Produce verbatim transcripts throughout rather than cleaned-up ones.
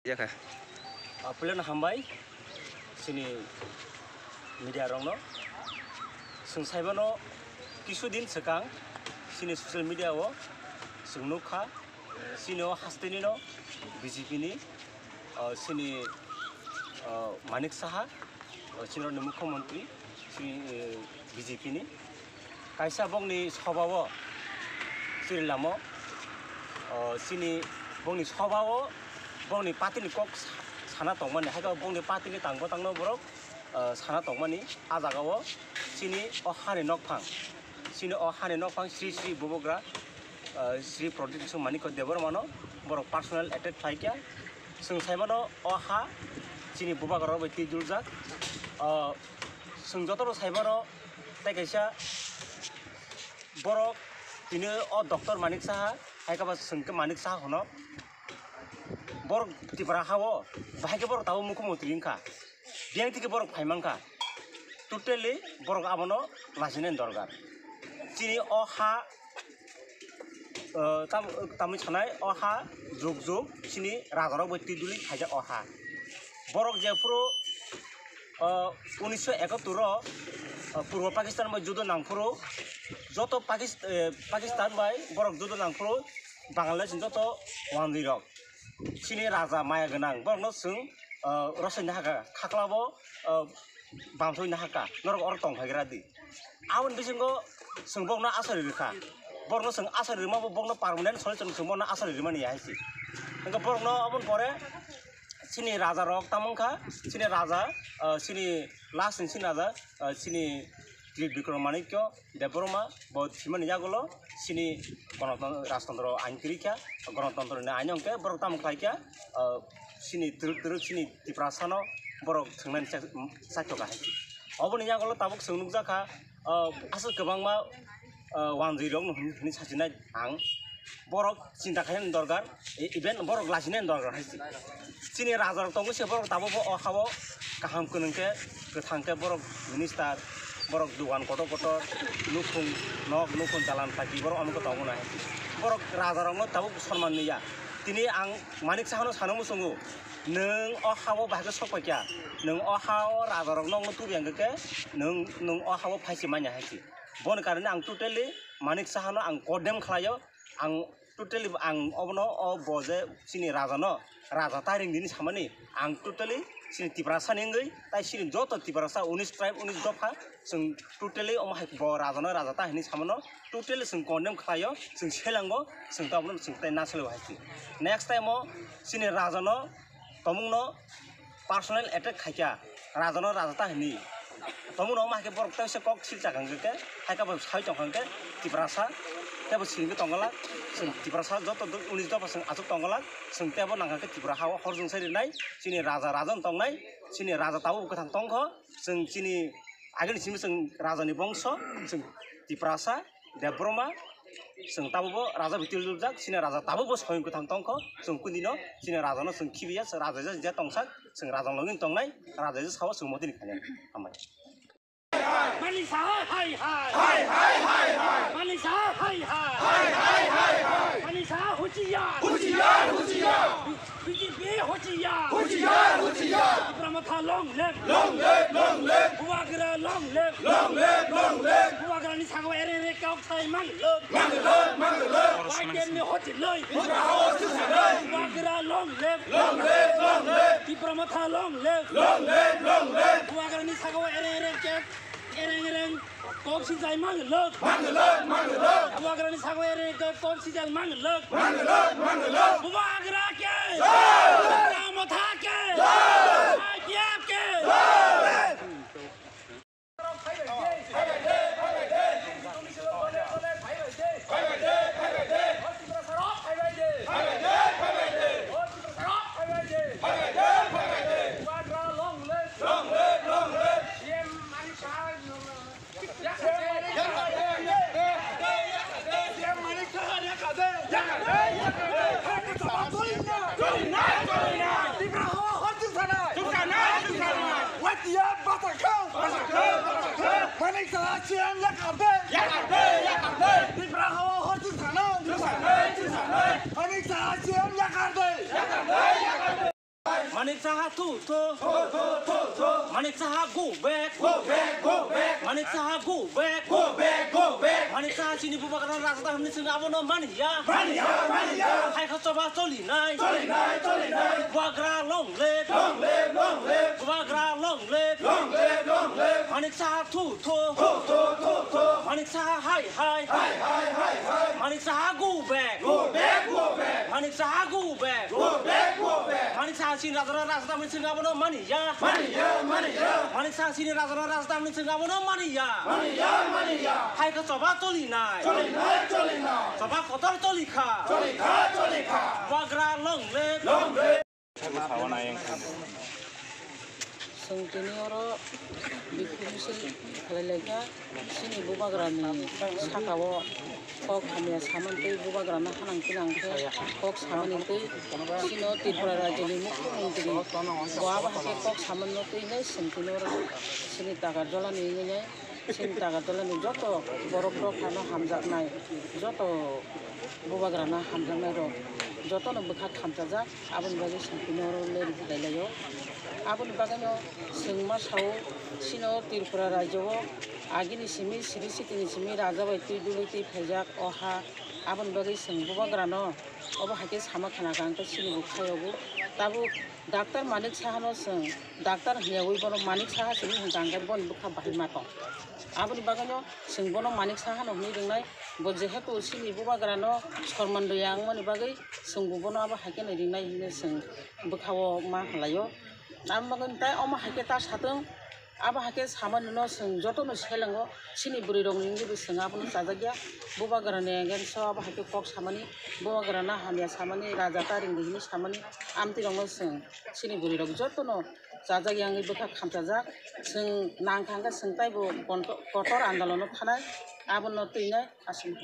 Yakha. Ah, puilano hambai chini media rokno. Chwng saimano kisu din swkang chini social media o chwng nukha chini o hasteni no B J P ni, ah, chini, ah, Manik Saha, ah, chini rokni mukhyamantri chini, eh, B J P ni. Kaisa bongni sobao chwrilamo, o, chini bongni sobao bongni party ni kok sa-, sana tongmani, haikhe bongni party ni tang bwtangno borok, o, sana tongmani. A jagao chini o hani nokphang, chini o hani nokphang Sri Sri Bubagra, o, Sri Pradyut Kishore Manikya Debbarmano borok personal attack khlaikha. Chwng saimano o ha chini bubagrarok bai twi duljak. O, chwng jotono saimano tei kaisa borok tini o Doctor Manik Saha, hai khe ba chwng khe Manik Saha hono. Borok Tipra ha o bahai khe borok tabuk mukhyamantri wngkha. Biyang thike borok phai mankha. Totally borok abono lachina dorkar. Chini o ha, eh, tam-, tamni sanai o ha jug jug chini rajarok bai twi duli khaijak o ha. Borok jephuru, eh, unisho ekattor o, eh, Purbo Pakistan bai judo nangphuru joto Pakis-, eh, Pakistan bai borok judo nangphuru Bangladesh ni joto wanjwi rok chini raja maya gwnang borokno chwng, eh, rosoi nahaka khaklabo, eh, bamsoi nahaka norok oro tong phaigra di. Aboni bisingo chwng borokno asari rwkha. Borokno chwng asari rwma bo borokno permanent solution chwng borokno asari rwmani ya hai se. Hwnkhe borokno aboni pore chini raja rok tamo wngkha, chini raja, ah, chini last ni chini raja, ah, chini Tribikrom Manikya Debbarma bo thwimani yagulo chini Ganatantro, Rajtantro ain kwrwi kha. Ganatantro ni ain hwnkhe borok tamo khlai kha, ah, chini twrwk twrwk chini Tiprasano borok thwngnani chak-, chaktoka hai. Oboni yagulo tabuk chwng nukjakha, ah, aswk kwbangma, ah, wanjwi rokno hwnwi, hwnwi sachinai ang. Borok chinta khainani dorkar, e-, even borok lachinaini dorkar hai se. Chini rajarok tongo se borok tabukbo o hao kaham kwnwng khe, kwthang khe borok minister, borok dogan kotor kotor, nukhung nok, nukhung dalan pati borok omo khe tongo nai. Borok rajarokno tabuk sonman nwi ya. Tini ang Manik Sahano sano muchungo, nwng o hao bahai khe sok pai kha, nwng o hao rajarokno wngno tubu ya hwnkhe khe, nwng, nwng o hao phaisi manya hai se. Boni karone ang totally Manik Sahano ang condemn khlaio. Ang totally ang obono o bo je chini raja no, raja ta ring di hinwi samani, ang totally chini Tiprasa ni wngwi, tai chini joto Tiprasa unis tribe, unis dopha, chwng totally omo hai bo raja no raja ta hinwi samano totally chwng condemn khlaio, chwng selango, chwng ta obono chwng tai na selo hai se. Next time o chini raja no tomungno personal attack khaikha, rajano raja ta hini. Tomungno omo hai khe borok teisa kok sil chakang khe, hai khe bo sai tongkha khe Tiprasa, tebo sini khe tonggalak, chwng Tiprasa joto do-, unis dopha chwng achuk tonggalak, chwng tebo nangkha khe Tipra hao hor jwng sai rinai, chini raja raja wng tongnai, chini raja tabuk kwthang tongkho, chwng chini agini simi chwng rajani bongso, chwng Tiprasa, Debbarma, chwng tabukbo raja bai twiljak, chini raja tabukbo soyong kwthang tongkho, chwng kunino chini rajano chwng khibiya, chwng raja je tongsak, chwng raja login tongnai, raja je sao chwng motini khainai. Hambai. Manik Saha hai hai. Hai hai hai hai. Manik Saha hai hai. Hai hai hai hai. Manik Saha huchiyar. Huchiyar, huchiyar. B J P huchiyar. Huchiyar, huchiyar. Tipra Motha long live. Long live, long live. Bubagra long live. Long live, long live. Bubagrani sago ere ere kok sai mang live. Mang live, mang live. Y T F ni hoti live. Tipra hao sisa live. Bubagra long live. Long live, long live. Tipra Motha long live. Long live, long live. Bubagrani sago ere ere kok Ereng ereng kok si jai mang lok. Mang lok, mang lok. Bubagrani sago ereng ereng kok si jai mang lok. Mang lok, mang lok. Bubagra ke. Jai. Tipra Motha ke. Jai. I P F ke. Jai. Bubagra long live. Long live, long live. C M Manik Saha. Manik Saha thu thu. Thu, thu, thu, thu. Manik Saha go back. Go back, go back. Manik Saha go back. Go back, go back. Manik Saha chini bubagra rajda hwnwi chwng abono mani ya. Mani ya, mani ya. Hai kha choba choli nai. Choli nai, choli nai. Bubagra long live. Long live, long live. Bubagra long live. Long live, long live. Manik Saha thu thu. Thu, thu, thu, thu. Manik Saha hai hai. Hai, hai, hai, hai. Manik Saha go back. Go back, go back. Manik Saha go back. Go back, go back. Manik Saha chini rajda rajda hwnwi chwng abono mani ya. Mani ya, mani ya. Manik Saha chini rajda rajda hwnwi chwng abono mani ya. Mani ya, mani ya. Hai kha choba choli nai. Choli nai, choli nai. Choba kotor choli kha. Choli kha, choli kha. Bubagra long live. Long live. Chwng tini oro bikhu misil khlai lai kha. Chini bubagrani saka o kok hamya samani tei bubagrano hanang tinang khe kok samani tei chini o Tripura rajyoni mukhyamantri bo abo hai khe kok samani no twi nai chwng tini oro chini Takarjala ni wngwi nai. Chini Takarjala ni joto borok rok phano hamjaknai, joto bubagrano hamjaknai rok jotono bwkha khamchajak, aboni bagwi chwng tini oro leri khlai laio. Aboni bagwino chwng ma sao, chini o Tripura rajyo o agini simi, siri sitini simi raja bai twi dului twi phaijak o ha, aboni bagwi chwng bubagrano obo hai khe sama khna kha, hwnkhe chini bo khayogo tabuk. Doctor Manik Saha no chwng doctor hwnyawi bono Manik Saha simi hwnkha hwnkhe boni bwkha bahai ma tong. Aboni bagwino chwng bono Manik Saha no hwnwi rwngnai, bo jehetu chini bubagrano sorman rwya wngmani bagwi chwng bo bono abo hai kheno rwngnai hwnwi chwng bwkha-o ma hwnlaio. Aboni bagwino tai omo hai khe ta satwng. Abo hai khe samani no chwng jotono selengo, chini bwrwi rokni wngwi bo chwng abono chajakya. Bubagrani against o abo hai khe kok samani, bubagrano hamya samani, raja ta ringdi hwnwi samani, amtwi rokno chwng chini bwrwi rok jotono chajakya wngwi bwkha khamchajak. Chwng nangkha hwnkhe chwng taibo konto-, kotor andolono thanai, abono twinai aswk.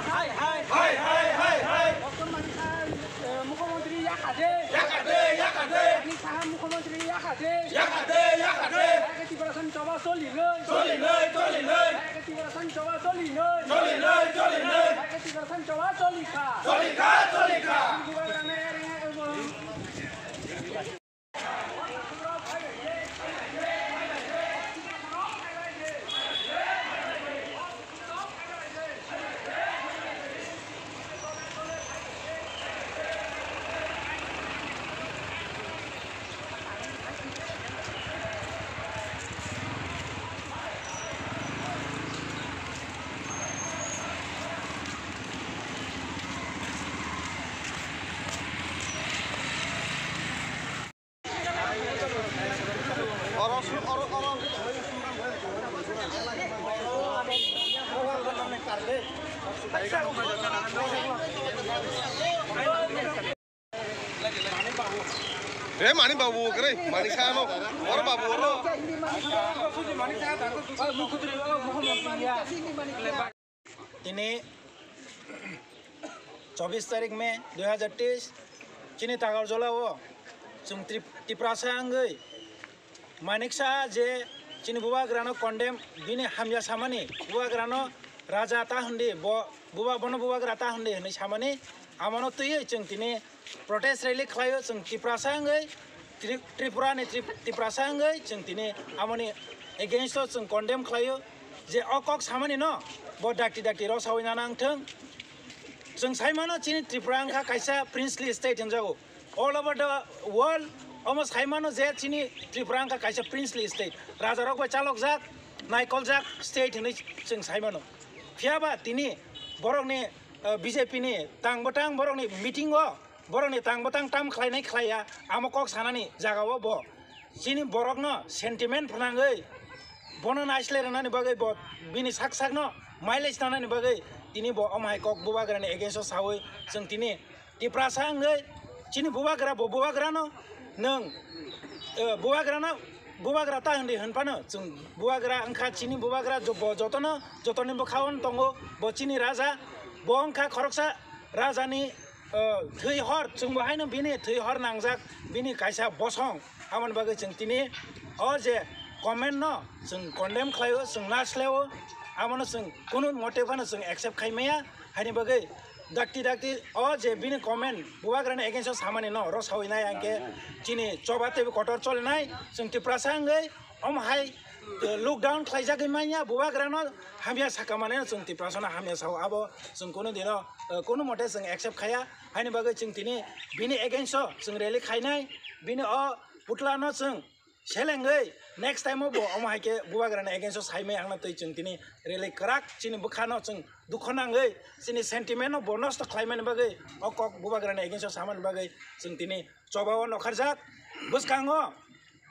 Hai, hai, hai, hai, hai. Doctor Manik Saha, eh, Mukhyamantri yakha de. Yakha de, yakha de. Manik Saha Mukhyamantri yakha de. Yakha de, yakha de. Hai khe Tiprasa ni choba choli nai. Choli nai, choli nai. Hai khe Tiprasa ni choba choli nai. Choli nai, choli nai. Hai khe Tiprasa ni choba choli kha. Choli kha, choli kha. Bubagrano ere, ere, Re mani babu kere mani sa no. Or babu oro. Tini chobbish tarik May dui hazar teis, chini Tagarjola o chwng Trip-, Tiprasa wngwi maniksa je chini bubagrano condemn, bini hamya samani, bubagrano raja ta hwndi, bo buba-, bono bubagra ta hwndi hwnwi samani, amono twiwi chwng tini protest rally khlaio, chwng Tiprasa wngwi, Tri-, Tripura ni Trip-, Tiprasa wngwi chwng tini amoni against o chwng condemn khlaio, je o kok samani no bo dakti dakti rw sawi nana wngthwng. Chwng sai mano chini Tripura wngkha kaisa princely state hwnjago. All over the world omo sai mano je chini Tripura wngkha kaisa princely state. Raja rok bai chalokjak, naikoljak state hwnwi chwng sai mano. Phiya ba tini borokni, eh, B J P ni tang bwtang borokni meeting o borokni tang bwtang tam khlainai khlaiya, amo kok sanani jagao bo chini borokno sentiment phnangwi bono naislai rwnani bagwi bo bini sak sakno mileage tanani bagwi tini bo omo hai kok bubagrani against o sawi chwng tini Tiprasa wngwi chini bubagra bo bubagrano nwng, eh, bubagrano bubagra ta hwndi hwnphano chwng bubagra wngkha chini bubagra jo-, bo jotono jotoni bwkhao tongo bo chini raja bo wngkha khoroksa rajani, eh, thwi hor, chwngbo haino bini thwi hor nangjak, bini kaisa bosong. Aboni bagwi chwng tini o je comment no chwng condemn khlaio, chwng nasleo, abono chwng kunu mote phano chwng accept khai maya. Haini bagwi dakti dakti o je bini comment bubagrani against o samani no rw sawi nai, angkhe chini choba teibo kotor cholinai, chwng Tiprasa wngwi omo hai, eh, lockdown khlaijagwi manya, bubagrano hamya saka manwi chwng Tiprasano hamya sao, abo chwng kunu dino, eh, kunu mote chwng accept khaya. Haini bagwi chwng tini bini against o chwng rally khainai, bini o putlano chwng selengwi next time o bo omo hai khe bubagrani against o saimai wngna twi chwng tini rally kwrak chini bwkhano chwng dukho nangwi chini sentiment no bo nosto khlaimani bagwi o kok bubagrani against o samani bagwi chwng tini choba o nokharjak. Bwskango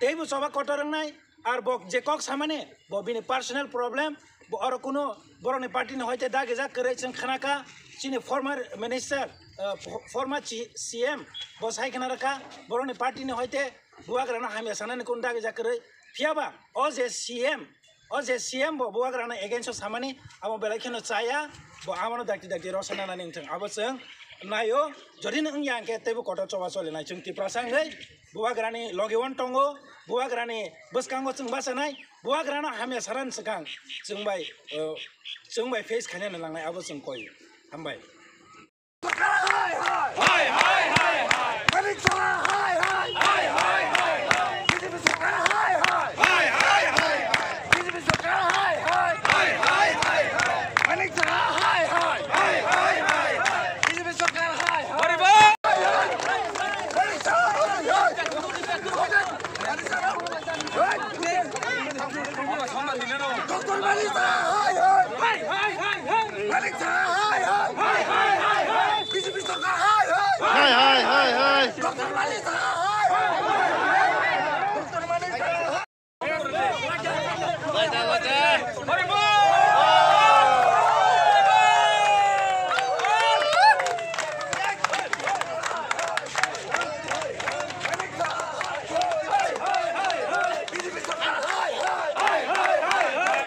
teibo choba kotor wngnai, ar bo je kok samani bo bini personal problem, bo oro kuno borokni party ni hoite dagijak kwrwi chwng khnakha, chini former minister, eh, fo-, former chi-, C M bo sai khna rwkha, borokni party ni hoite bubagrano hamya sanani kuno dagijak kwrwi. Phiyaba o je C M, o je C M bo bubagrano against o samani, abo belai kheno chaya, bo abono dakti dakti rosana nani wngthwng, abo chwng naio. Jodi no wngya hwnkhe teibo kotor choba cholinai chwng Tiprasa wngwi bubagrani logi on tongo, bubagrani bwskango chwng bachanai, bubagrano hamya saran swkang chwng bai, eh, chwng bai face khainani nangnai, abo chwng koi. Hambai. Doctor Malik Saha, hai, hai. Hai, hai, hai, hai. Malik Saha, hai, hai. Hai, hai, hai, hai. B J P sorkar, hai, hai. Hai, hai, hai, hai. Doctor Malik Saha,